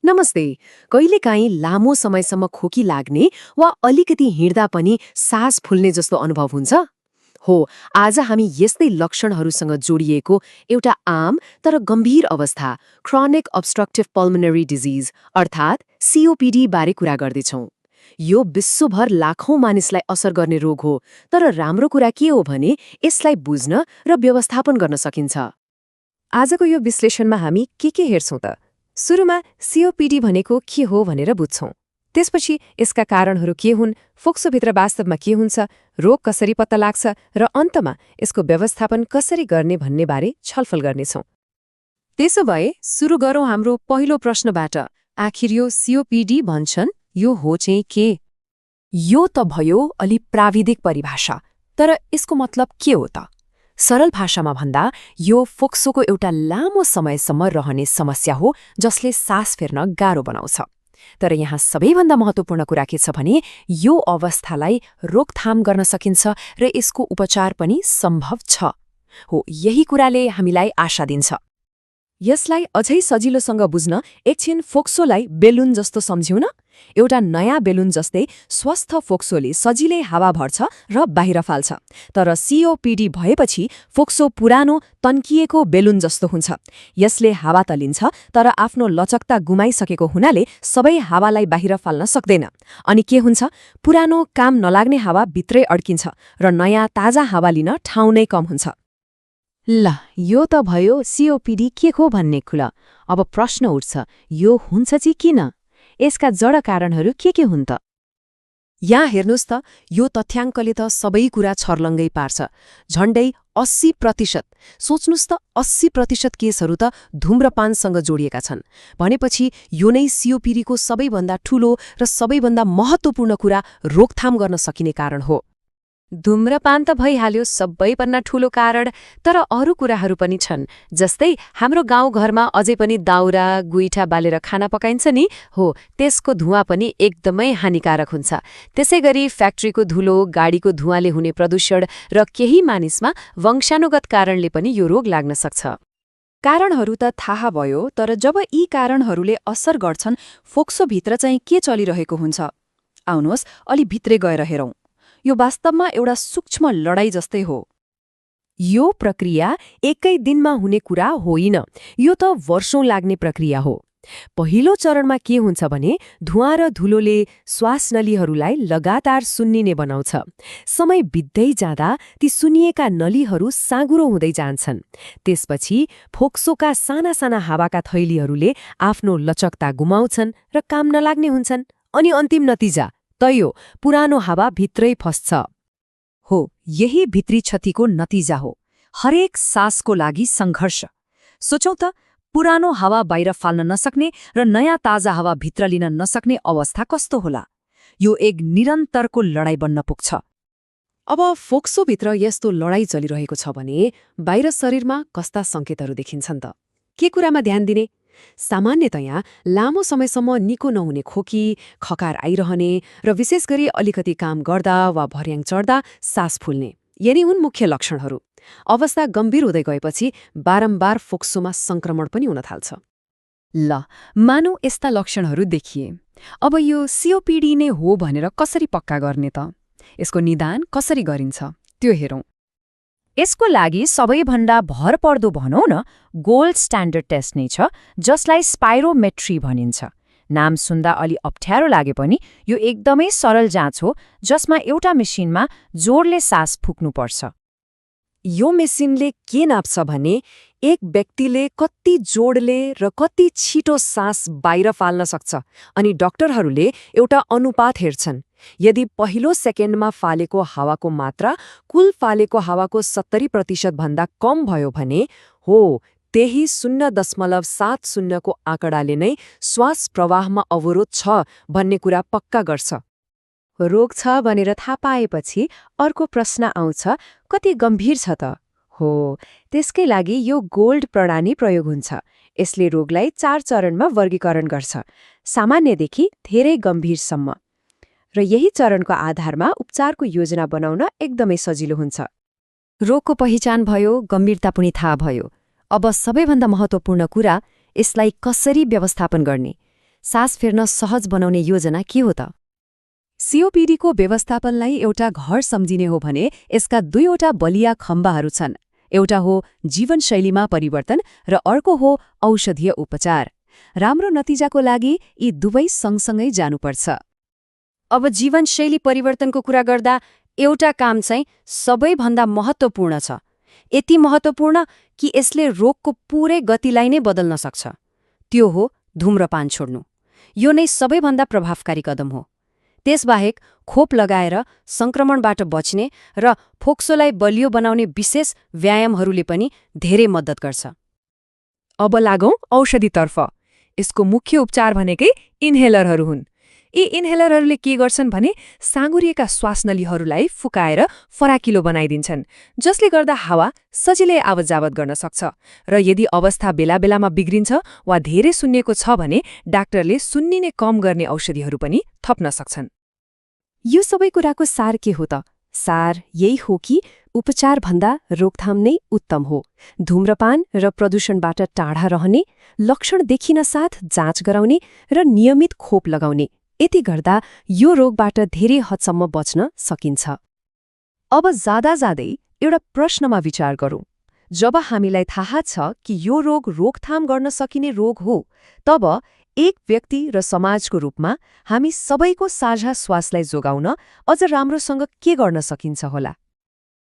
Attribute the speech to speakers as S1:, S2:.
S1: नमस्ते। कहिलेकाहीँ लामो समयसम्म खोकी लाग्ने वा अलिकति हिँड्दा पनि सास फुल्ने जस्तो अनुभव हुन्छ? हो, आज हामी यस्तै लक्षणहरूसँग जोडिएको एउटा आम तर गम्भीर अवस्था क्रोनिक अब्स्ट्रक्टिभ पल्मोनरी डिजिज अर्थात् सीओपीडी बारे कुरा गर्दैछौँ। यो विश्वभर लाखौं मानिसलाई असर गर्ने रोग हो, तर राम्रो कुरा के हो भने यसलाई बुझ्न र व्यवस्थापन गर्न सकिन्छ।
S2: आजको यो विश्लेषणमा हामी के हेर्छौं त? सुरुमा सीओपीडी भनेको के हो भनेर बुझ्छौं। त्यसपछि यसका कारणहरू के हुन्, फोक्सोभित्र वास्तवमा के हुन्छ, रोग कसरी पत्ता लाग्छ र अन्तमा यसको व्यवस्थापन कसरी गर्ने भन्ने बारे छलफल गर्नेछौं। त्यसो भए सुरु गरौँ हाम्रो पहिलो प्रश्नबाट। आखिर यो सीओपीडी भन्छन् यो हो चाहिँ के? यो त भयो अलि प्राविधिक परिभाषा, तर यसको मतलब के हो त? सरल भाषामा भन्दा यो फोक्सोको एउटा लामो समयसम्म रहने समस्या हो जसले सास फेर्न गाह्रो बनाउँछ। तर यहाँ सबैभन्दा महत्त्वपूर्ण कुरा के छ भने यो अवस्थालाई रोकथाम गर्न सकिन्छ र यसको उपचार पनि सम्भव छ। हो, यही कुराले हामीलाई आशा दिन्छ। यसलाई अझै सजिलोसँग बुझ्न एकछिन फोक्सोलाई बेलुन जस्तो सम्झ्यौँ न। एउटा नयाँ बेलुन जस्तै स्वस्थ फोक्सोले सजिलै हावा भर्छ र बाहिर फाल्छ। तर सीओपीडी भएपछि फोक्सो पुरानो तन्किएको बेलुन जस्तो हुन्छ। यसले हावा त लिन्छ, तर आफ्नो लचकता गुमाइसकेको हुनाले सबै हावालाई बाहिर फाल्न सक्दैन। अनि के हुन्छ? पुरानो काम नलाग्ने हावा भित्रै अड्किन्छ र नयाँ ताजा हावा लिन ठाउँ नै कम हुन्छ। ल, यो त भयो सीओपीडी के हो भन्ने कुरा। अब प्रश्न उठ्छ, यो हुन्छ चाहिँ किन? यसका जड कारणहरू के हुन् त? यहाँ हेर्नुहोस् त, यो तथ्याङ्कले त सबै कुरा छर्लङ्गै पार्छ। झण्डै 80%। सोच्नुस् त, 80% केसहरू त धूम्रपानसँग जोडिएका छन्। भनेपछि यो नै सीओपीडीको सबैभन्दा ठूलो र सबैभन्दा महत्त्वपूर्ण कुरा रोकथाम गर्न सकिने कारण हो। धूम्रपान त भइहाल्यो सबैभन्दा ठूलो कारण, तर अरू कुराहरू पनि छन्। जस्तै हाम्रो गाउँघरमा अझै पनि दाउरा गुइठा बालेर खाना पकाइन्छ नि, हो त्यसको धुवाँ पनि एकदमै हानिकारक हुन्छ। त्यसैगरी फ्याक्ट्रीको धुलो, गाडीको धुवाँले हुने प्रदूषण र केही मानिसमा वंशानुगत कारणले पनि यो रोग लाग्न सक्छ। कारणहरू त थाहा भयो, तर जब यी कारणहरूले असर गर्छन् फोक्सोभित्र चाहिँ के चलिरहेको हुन्छ? आउनुहोस् अलि भित्रै गएर हेरौँ। यो वास्तवमा एउटा सूक्ष्म लडाई जस्तै हो। यो प्रक्रिया एकै दिनमा हुने कुरा होइन, यो त वर्षौं लाग्ने प्रक्रिया हो। पहिलो चरणमा के हुन्छ भने धुवाँ र धुलोले श्वास नलीहरूलाई लगातार सुन्निने बनाउँछ। समय बित्दै जाँदा ती सुन्निएका नलीहरू साँगुरो हुँदै जान्छन्। त्यसपछि फोक्सोका साना साना हावाका थैलीहरूले आफ्नो लचकता गुमाउँछन् र काम नलाग्ने हुन्छन्। अनि अन्तिम नतिजा तयो पुरानो हावा भित्रै फस्छ। हो, यही भित्री क्षतिको नतिजा हो। हरेक सासको लागि सङ्घर्ष। सोचौं त, पुरानो हावा बाहिर फाल्न नसक्ने र नयाँ ताजा हावा भित्र लिन नसक्ने अवस्था कस्तो होला? यो एक निरन्तरको लडाई बन्न पुग्छ। अब फोक्सोभित्र यस्तो लडाई चलिरहेको छ भने बाहिर शरीरमा कस्ता सङ्केतहरू देखिन्छन् त? के कुरामा ध्यान दिने? सामान्यतया लामो समयसम्म निको नहुने खोकी, खकार आइरहने र विशेष गरी अलिकति काम गर्दा वा भर्याङ चढ्दा सास फुल्ने, यिनी हुन् मुख्य लक्षणहरू। अवस्था गम्भीर हुँदै गएपछि बारम्बार फोक्सोमा संक्रमण पनि हुन थाल्छ। ल, मानौ यस्ता लक्षणहरू देखिए। अब यो सीओपीडी नै हो भनेर कसरी पक्का गर्ने त? यसको निदान कसरी गरिन्छ त्यो हेरौँ। यसको लागि सबैभन्दा भरपर्दो भनौँ न गोल्ड स्ट्यान्डर्ड टेस्ट नै छ, जसलाई स्पाइरोमेट्री भनिन्छ। नाम सुन्दा अलि अप्ठ्यारो लागे पनि यो एकदमै सरल जाँच हो, जसमा एउटा मेसिनमा जोडले सास फुक्नुपर्छ। यो मेसिनले के नाप्छ भने एक व्यक्तिले कति जोडले र कति छिटो सास बाहिर फाल्न सक्छ, अनि डाक्टरहरूले एउटा अनुपात हेर्छन्। यदि पहिलो सेकेन्डमा फालेको हावाको मात्रा कुल फालेको हावाको 70% भन्दा कम भयो भने हो, त्यही 0.70 को आँकडाले नै श्वास प्रवाहमा अवरोध छ भन्ने कुरा पक्का गर्छ। रोग छ भनेर थाहा पाएपछि अर्को प्रश्न आउँछ, कति गम्भीर छ त? हो, त्यसकै लागि यो गोल्ड प्रणाली प्रयोग हुन्छ। यसले रोगलाई 4 चरणमा वर्गीकरण गर्छ, सामान्यदेखि धेरै गम्भीरसम्म। र यही चरणको आधारमा उपचारको योजना बनाउन एकदमै सजिलो हुन्छ। रोगको पहिचान भयो, गम्भीरता पनि थाहा भयो। अब सबैभन्दा महत्त्वपूर्ण कुरा, यसलाई कसरी व्यवस्थापन गर्ने?
S3: सास फेर्न सहज बनाउने योजना के हो त?
S2: सीओपीडीको व्यवस्थापनलाई एउटा घर सम्झिने हो भने यसका दुईवटा बलिया खम्बाहरू छन्। एउटा हो जीवनशैलीमा परिवर्तन र अर्को हो औषधीय उपचार। राम्रो नतिजाको लागि यी दुवै सँगसँगै जानुपर्छ।
S3: अब जीवनशैली परिवर्तनको कुरा गर्दा एउटा काम चाहिँ सबैभन्दा महत्त्वपूर्ण छ। यति महत्त्वपूर्ण कि यसले रोगको पूरै गतिलाई नै बदल्न सक्छ। त्यो हो धूम्रपान छोड्नु। यो नै सबैभन्दा प्रभावकारी कदम हो। त्यसबाहेक खोप लगाएर संक्रमणबाट बच्ने र फोक्सोलाई बलियो बनाउने विशेष व्यायामहरूले पनि धेरै मद्दत गर्छ।
S2: अब लागौं औषधितर्फ। यसको मुख्य उपचार भनेकै इन्हेलरहरू हुन्। यी इन्हेलरहरूले के गर्छन् भने साँगुरिएका श्वासनलीहरूलाई फुकाएर फराकिलो बनाइदिन्छन्, जसले गर्दा हावा सजिलै आवतजावत गर्न सक्छ। र यदि अवस्था बेला बेलामा बिग्रिन्छ वा धेरै सुन्निएको छ भने डाक्टरले सुन्निने कम गर्ने औषधिहरू पनि थप्न सक्छन्।
S1: यो सबै कुराको सार के हो त? सार यही हो कि उपचारभन्दा रोकथाम नै उत्तम हो। धूम्रपान र प्रदूषणबाट टाढा रहने, लक्षण देखिन साथ जाँच गराउने र नियमित खोप लगाउने। यति गर्दा यो रोगबाट धेरै हदसम्म बच्न सकिन्छ। अब जाँदै एउटा प्रश्नमा विचार गरौँ। जब हामीलाई थाहा छ कि यो रोग रोकथाम गर्न सकिने रोग हो, तब एक व्यक्ति र समाजको रूपमा हामी सबैको साझा स्वास्थ्यलाई जोगाउन अझ राम्रोसँग के गर्न सकिन्छ होला?